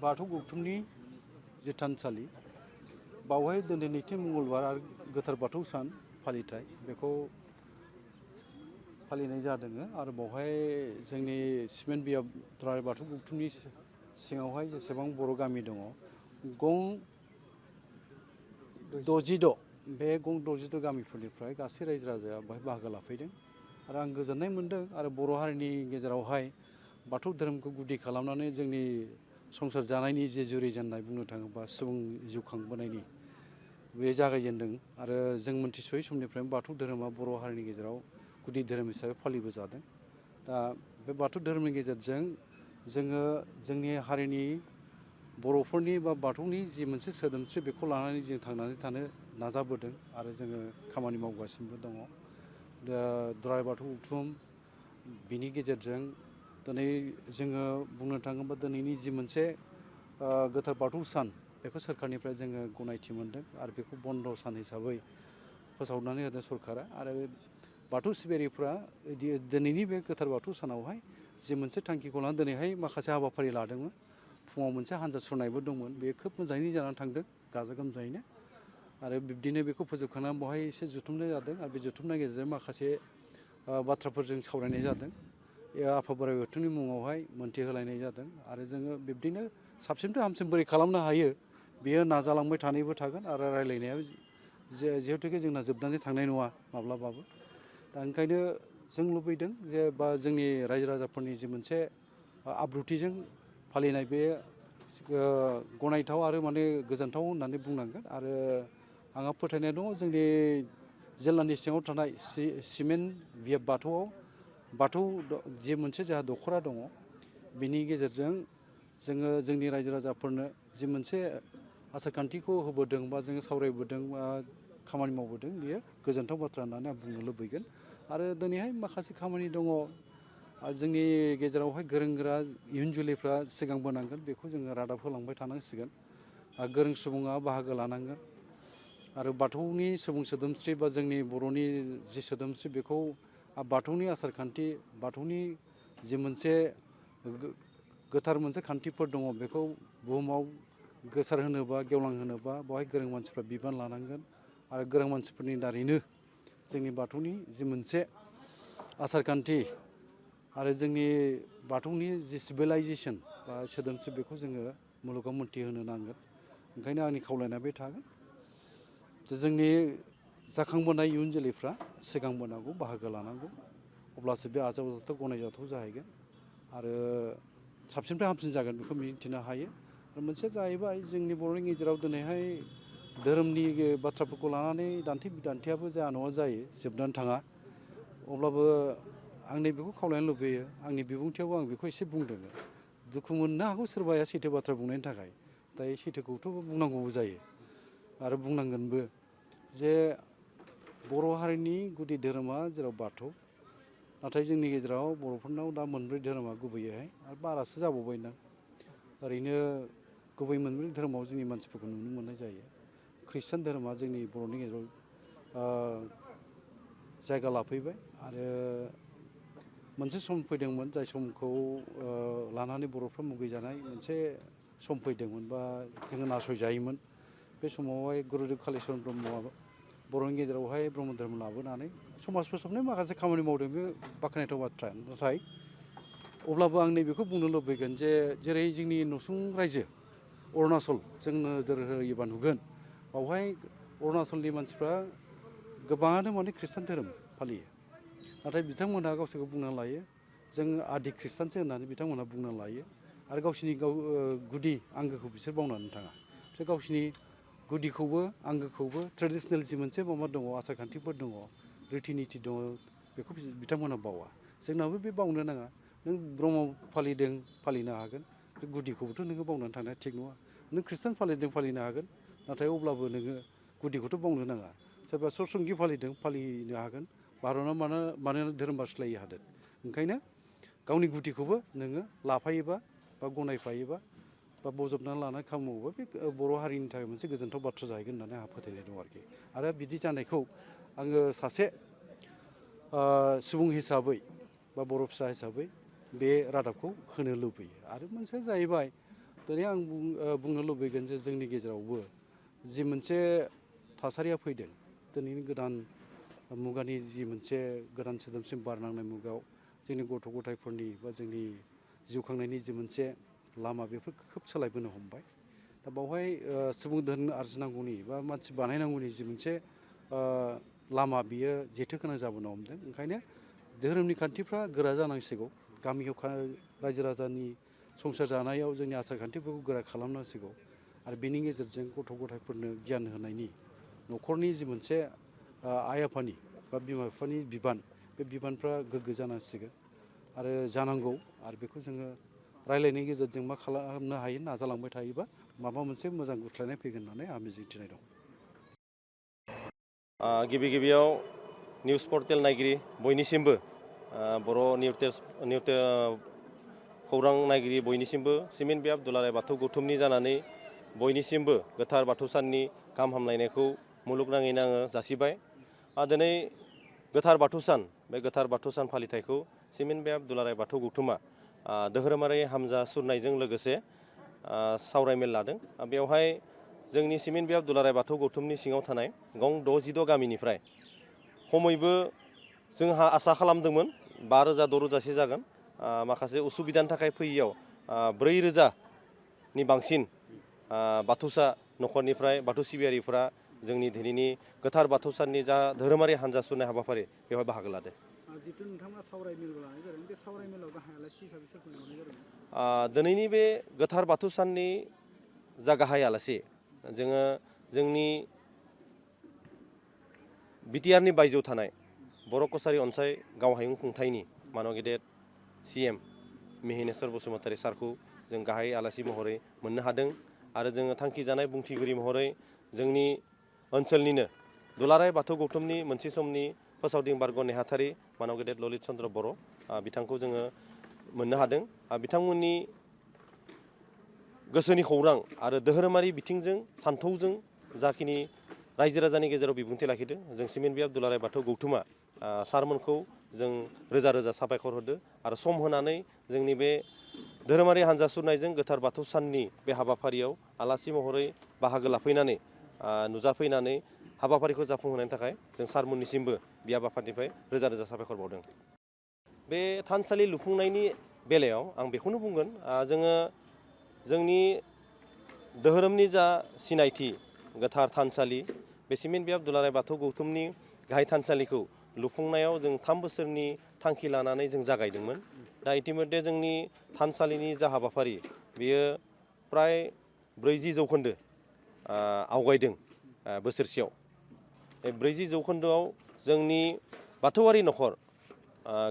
बाथौ गौथुमनि जे थानसालि बावहाय दिनै नैथि मंगलबार आरो गोथार बाथौ सान फालिथाय बेखौ फालिनाय जादों आरो बावहाय जोंनि सिमेन्ट बियाब दुलाराय बाथौ गौथुमनि सिङावहाय जेसेबां बर' गामि दङ गं 66 बे गं 66 गामिफोरनिफ्राय गासै रायजो राजाया बाहाय बाहागो लाफैदों आरो आं गोजोननाय मोन्दों आरो बर' हारिनि गेजेरावहाय बाथौ धोरोमखौ गुदि खालामनानै जोंनि संसार जानायनि जे जुरिजेननाय बुंनो थाङोबा सुबुं जिउ खांबोनायनि बे जागायजेनदों आरो जों मोनथिसयै समनिफ्रायनो बाथौ धोरोमा बर' हारिनि गेजेराव गुदि धोरोम हिसाबै फालिबोजादों। दा बे बाथौ धोरोमनि गेजेरजों जोङो जोंनि हारिनि बर'फोरनि बा बाथौनि जि मोनसे सोदोमस्रि बेखौ लानानै जों थांनानै थानो नाजाबोदों आरो जोङो खामानि मावगासिनोबो दङ। दुलाराय बाथौ गौथुम बिनि गेजेरजों दिनै जोङो बुंनो थाङोबा दिनैनि जि मोनसे गोथार बाथौ सान बेखौ सोरखारनिफ्राय जोङो गनायथि मोनदों आरो बेखौ बन्द' सान हिसाबै फोसावनानै होदों सरकारा आरो बाथौ सिबियारिफ्रा दिनैनि बे गोथार बाथौ सानावहाय जि मोनसे थांखिखौ लानानै दिनैहाय माखासे हाबाफारि लादोंमोन। फुङाव मोनसे हान्जा सुरनायबो दंमोन, बे खोब मोजाङैनो जानानै थांदों गाजा गोमजायैनो आरो बिब्दिनो बेखौ फोजोबखांनानै बेवहाय एसे जुथुमनाय जादों आरो बे जुथुमनायनि गेजेरजों माखासे बाथ्राफोरजों सावरायनाय जादों। आफा बोराइ बाथौनि मुङावहाय मोन्थि होलायनाय जादों आरो जोङो बिब्दिनो साबसिननिफ्राय हामसिन बोरै खालामनो हायो बेयो नाजालांबाय थानायबो थागोन आरो रायलायनाया जिहेथुके जोंना जोबनानै थांनाय नङा माब्लाबाबो। दा ओंखायनो जों लुबैदों जे बा जोंनि रायजो राजाफोरनि जि मोनसे आब्रुथिजों फालिनाय बे गनायथाव आरो माने गोजोनथाव होननानै बुंनांगोन आरो आंहा फोथायनाय दङ जोंनि जिल्लानि सिङाव थानाय सिमेन्ट बियाब बाथौ जि मोनसे जोंहा दख'रा दङ बिनि गेजेरजों जोङो जोंनि रायजो राजाफोरनो जि मोनसे आसार खान्थिखौ होबोदों बा जोङो सावरायबोदों बा खामानि मावबोदों बियो गोजोनथाव बाथ्रा होननानै आं बुंनो लुबैगोन। आरो दिनैहाय माखासे खामानि दङ जोंनि गेजेरावहाय गोरों गोरा इयुन जोलैफ्रा सिगांबोनांगोन बेखौ जोङो रादाब होलांबाय थानांसिगोन। गोरों सुबुङा बाहागो लानांगोन आरो बाथौनि सुबुं सोदोमस्रि बा जोंनि बर'नि जि सोदोमस्रि बेखौ बाथौनि आसार खान्थि बाथौनि जि मोनसे गोथार मोनसे खान्थिफोर दङ बेखौ बुहुमाव गोसार होनोबा गेवलां होनोबा बेवहाय गोरों मानसिफ्रा बिबान लानांगोन आरो गोरों मानसिफोरनि दारैनो जोंनि बाथौनि जि मोनसे आसार खान्थि आरो जोंनि बाथौनि जि सिभिलाइजेसन बा सोदोमस्रि बेखौ जोङो मुलुगाव मोनथिहोनो नांगोन। ओंखायनो आंनि खावलायनाया बे थागोन जे जोंनि जाखांबोनाय इयुन जोलैफ्रा सिगांबोनांगौ बाहागो लानांगौ अब्लासो बे आजावजाथाव गनायजाथाव जाहैगोन आरो साबसिननिफ्राय हामसिन जागोन बेखौ मिजिंथिनो हायो। आरो मोनसेया जाहैबाय जोंनि बर'नि गेजेराव दिनैहाय धोरोमनि बाथ्राफोरखौ लानानै दान्थे बिदान्थेयाबो जाया नङा जायो जोबनानै थाङा। अब्लाबो आं नैबेखौ खावलायनो लुबैयो आंनि बिबुंथियावबो आं बेखौ एसे बुंदों। दुखु मोननो हागौ सोरबाया सैथो बाथ्रा बुंनायनि थाखाय, दायो सैथोखौथ' बुंनांगौबो जायो आरो बुंनांगोनबो जे बर' हारिनि गुदि धोरोमा जेराव बाथौ, नाथाय जोंनि गेजेराव बर'फोरनाव दा मोनब्रै धोरोमा गुबैयैहाय आरो बारासो जाबावबायदां। ओरैनो गुबै मोनब्रै धोरोमाव जोंनि मानसिफोरखौ नुनो मोननाय जायो। खृष्टान धोरोमा जोंनि बर'नि गेजेराव जायगा लाफैबाय आरो मोनसे सम फैदोंमोन जाय समखौ लानानै बर'फ्रा मुगैजानाय मोनसे सम फैदोंमोन बा जोङो नासयजायोमोन। बे समावहाय गुरुदेब कालिचरन ब्रह्मआ बर'नि गेजेरावहाय ब्रह्म धोरोम लाबोनानै समाज फोसाबनाय माखासे खामानि मावदों, बे बाख्नायथाव बाथ्रा। नाथाय अब्लाबो आं नैबेखौ बुंनो लुबैगोन जे जेरै जोंनि नसुं रायजो अरुणाचल जों नोजोर होयोबा नुगोन बावहाय अरुणाचलनि मानसिफ्रा गोबाङानो माने खृष्टान धोरोम फालियो। नाथाय बिथांमोनहा गावसोरखौ बुंना लायो जों आदि खृष्टानसो होननानै बिथांमोनहा बुंना लायो आरो गावसिनि गुदि आंगोखौ बिसोर बावनानै थाङा। बिसोर गावसिनि गुदिखौबो आंगोखौबो ट्रेडिसनेल जि मोनसे माबा दङ आसार खान्थिफोर दङ रिति निति दङ बेखौ बिथांमोनहा बावा। जोंनाबो बे बावनो नाङा। नों ब्रह्म फालिदों फालिनो हागोन, गुदिखौबोथ' नोङो बावनानै थानाया थिग नङा। नों खृष्टान फालिदों फालिनो हागोन, नाथाय अब्लाबो नोङो गुदिखौथ' बावनो नाङा। सोरबा सतसंगि फालिदों फालिनो हागोन, भारतआव मानोना धोरोम बास्लायै हादोर। ओंखायनो गावनि गुदिखौबो नोङो लाफायोबा बा गनायफायोबा बा बजबनानै लानानै खामानि मावोबा बे बर' हारिनि थाखाय मोनसे गोजोनथाव बाथ्रा जाहैगोन होननानै आंहा फोथायनाय दं आरोखि। आरो बिदि जानायखौ आङो सासे सुबुं हिसाबै बा बर' फिसा हिसाबै बे रादाबखौ होनो लुबैयो। आरो मोनसेया जाहैबाय दिनै आं बुंनो लुबैगोन जे जोंनि गेजेरावबो जि मोनसे थासारिया फैदों दिनैनि गोदान मुगानि जि मोनसे गोदान सोदोमस्रि बारनांनाय मुगायाव जोंनि गथ' गथायफोरनि बा जोंनि जिउ खांनायनि जि मोनसे लामा बेफोर खोब सोलायबोनो हमबाय दा बावहाय सुबुं धोन आरजिनांगौनि बा मानसि बानायनांगौनि जि मोनसे लामा बियो जेथो गोनां जाबोनो हमदों ओंखायनो धोरोमनि खान्थिफ्रा गोरा जानांसिगौ गामियाव रायजो राजानि संसार जानायाव जोंनि आसार खान्थिफोरखौ गोरा खालामनांसिगौ आरो बेनि गेजेरजों गथ' गथायफोरनो गियान होनायनि न'खरनि जि मोनसे आइ आफानि बा बिमा बिफानि बिबान बे बिबानफ्रा गोग्गो जानांसिगोन आरो जानांगौ आरो बेखौ जोङो रायलायनायनि गेजेरजों मा खालामनो हायो नाजालांबाय थायोबा माबा मोनसे मोजां गुस्लायनाय फैगोन होननानै आं मिजिंथिनाय दं। गिबि गिबियाव निउस पर्टेल नायगिरि बयनिसिमबो बर' खौरां नायगिरि बयनिसिमबो सिमेन बियाब दुलाराय बाथौ गौथुमनि जानानै बयनिसिमबो गोथार बाथौ साननि गाहाम हामलायनायखौ मुलुगनाङैनो आङो जासिबाय। दिनै गोथार बाथौ सान बे गोथार बाथौ सान फालिथायखौ सिमेन बियाब दुलाराय बाथौ गौथुमा धोरोमारि हामजा सुरनायजों लोगोसे सावरायमेल लादों। बेवहाय जोंनि सिमेन बियाब दुलाराय बाथौ गौथुमनि सिङाव थानाय गं 66 गामिनिफ्राय खमैबो जोंहा आसा खालामदोंमोन 5,000 6,000सो जागोन। माखासे उसुबिदानि थाखाय फैयैयाव 4,000नि बांसिन बाथौसा न'खरनिफ्राय बाथौ सिबियारिफ्रा जोंनि दिनैनि गोथार बाथौ साननि जा धोरोमारि हान्जा सुरनाय हाबाफारि बेवहाय बाहागो लादों। जितु नोंथाङा सावरायमेल लानाय जादों बे सावरायमेलाव गाहाय आलासि हिसाबै सोरखौ लानाय जादों? दिनैनि बे गोथार बाथौ साननि जा गाहाय आलासि जोङो जोंनि बिटिआरनि बायजोआव थानाय बर' कसारि अनसाय गावहायुं खुंथायनि मानव गेदेर CM मिहिनेश्वर बसुमतारी सारखौ जों गाहाय आलासि महरै मोननो हादों आरो जोङो थांखि जानाय बुंथिगिरि महरै जोंनि ओनसोलनिनो दुलाराय बाथौ गौथुमनि मोनसे समनि फोसावदिं बारग' नेहाथारि मानव गेदेर ललित चन्द्र बर' बिथांखौ जोङो मोननो हादों। बिथांमोननि गोसोनि खौरां आरो धोरोमारि बिथिंजों सान्थौजों जाखिनि रायजो राजानि गेजेराव बिबुंथि लाखिदों जों सिमेन बियाब दुलाराय बाथौ गौथुमा सारमोनखौ जों रोजा रोजा साबायखर होदों आरो सम होनानै जोंनि बे धोरोमारि हान्जा सुरनायजों गोथार बाथौ साननि बे हाबाफारियाव आलासि महरै बाहागो लाफैनानै नुजाफैनानै हाबाफारिखौ जाफुंहोनायनि थाखाय जों सारमोननिसिमबो बियाब आफादनिफ्राय रोजा रोजा साबायखर बावदों। बे थानसालि लुफुंनायनि बेलायाव आं बेखौनो बुंगोन जोङो जोंनि धोरोमनि जा सिनायथि गोथार थानसालि बे सिमेन बियाब दुलाराय बाथौ गौथुमनि गाहाय थानसालिखौ लुफुंनायाव जों 3 बोसोरनि थांखि लानानै जों जागायदोंमोन। दा इतिमध्य जोंनि थानसालिनि जा हाबाफारि बेयो प्राय 40 जौखोन्दो आवगायदों बोसोरसेयाव। 40 जौखोन्दोआव जोंनि बाथौआरि न'खर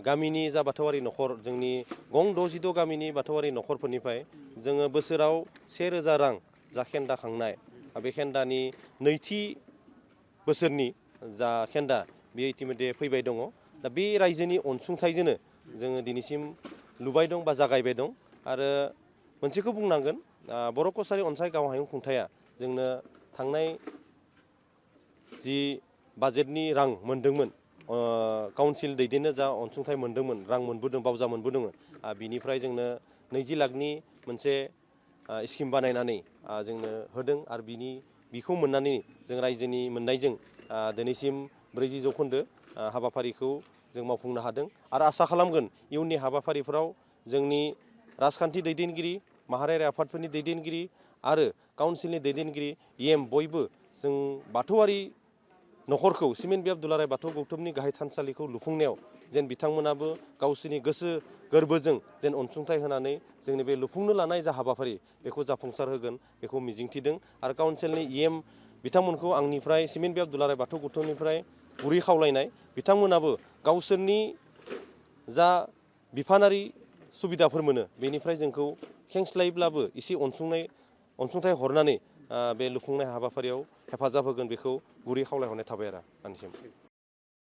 गामिनि जा बाथौआरि न'खर जोंनि गं 66 गामिनि बाथौआरि न'खरफोरनिफ्राय जोङो बोसोराव 1,000 रां जा खेन्दा खांनाय बे खेन्दानि नैथि बोसोरनि जा खेन्दा बेयो इतिमध्य फैबाय दङ। दा बे रायजोनि अनसुंथाइजोंनो जोङो दिनैसिम लुबाय दं बा जागायबाय दं आरो मोनसेखौ बुंनांगोन बर' कसारि अनसाय गावहायुं खुंथाया जोंनो थांनाय जि बाजेटनि रां मोन्दोंमोन काउन्सिल दैदेननो जा अनसुंथाइ मोन्दोंमोन रां मोनबोदों बावजा मोनबोदोंमोन बिनिफ्राय जोंनो 20 लाखनि मोनसे स्किम बानायनानै जोंनो होदों आरो बिखौ मोननानै जों रायजोनि मोननायजों दिनैसिम 40 जौखोन्दो हाबाफारिखौ जों मावफुंनो हादों आरो आसा खालामगोन इयुननि हाबाफारिफोराव जोंनि राजखान्थि दैदेनगिरि माहारियारि आफादफोरनि दैदेनगिरि आरो काउन्सिलनि दैदेनगिरि बयबो जों बाथौआरि न'खरखौ सिमेन बियाब दुलाराय बाथौ गौथुमनि गाहाय थानसालिखौ लुफुंनायाव जेन बिथांमोनाबो गावसोरनि गोसो गोरबोजों जेन अनसुंथाइ होनानै जोंनि बे लुफुंनो लानाय जा हाबाफारि बेखौ जाफुंसार होगोन बेखौ मिजिंथिदों आरो काउन्सिलनि बिथांमोनखौ आंनिफ्राय सिमेन बियाब दुलाराय बाथौ गौथुमनिफ्राय गुरै खावलायनाय बिथांमोनाबो गावसोरनि जा बिफानारि सुबिदाफोर मोनो बेनिफ्राय जोंखौ खेंस्लायब्लाबो एसे अनसुंथाइ हरनानै बे लुफुंनाय हाबाफारियाव हेफाजाब होगोन बेखौ गुरै खावलायहरनाय थाबाय आरो आंनिसिम।